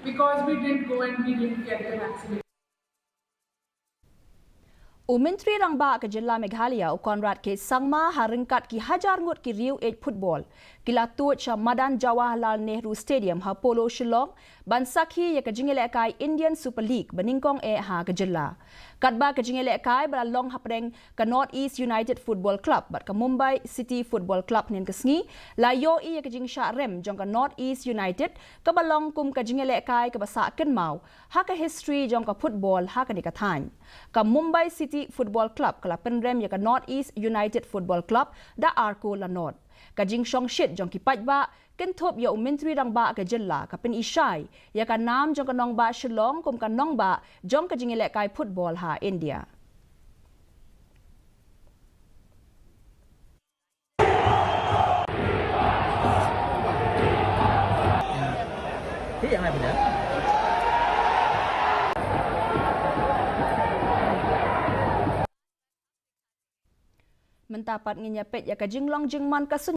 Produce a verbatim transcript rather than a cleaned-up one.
because we didn't go and we didn't get the vaccination. U Myntri Rangbah ka Jylla Meghalaya u Conrad K Sangma ha ryngkat ki hajar ngut ki riew ïeit football ki la tuid sha madan Jawaharlal Nehru Stadium ha Polo Shillong ban sakhi ïa ka jingïalehkai Indian Super League ba nyngkong eh ha ka jylla. Katba ka jingïalehkai ba la long hapdeng ka North East United Football Club bad ka Mumbai City Football Club hynnin ka sngi la ïohi ïa ka jingshah rem jong ka North East United kaba long kum ka jingïalehkai kaba sah kynmaw ha ka history jong ka football ha kane ka thaiñ. Ka Mumbai City Football Club ka la pynrem ïa ka North East United Football Club da ar kol la nod. Ka jingshongshit jong ki paidbah kynthup ïa u Myntri Rangbah ka jylla ka pynishai ïa ka nam jong ka nongbah Shillong kum ka nongbah jong ka jingïalehkai football ha India. Mynta pat ngin ïa peit ïa ka jinglong jingman ka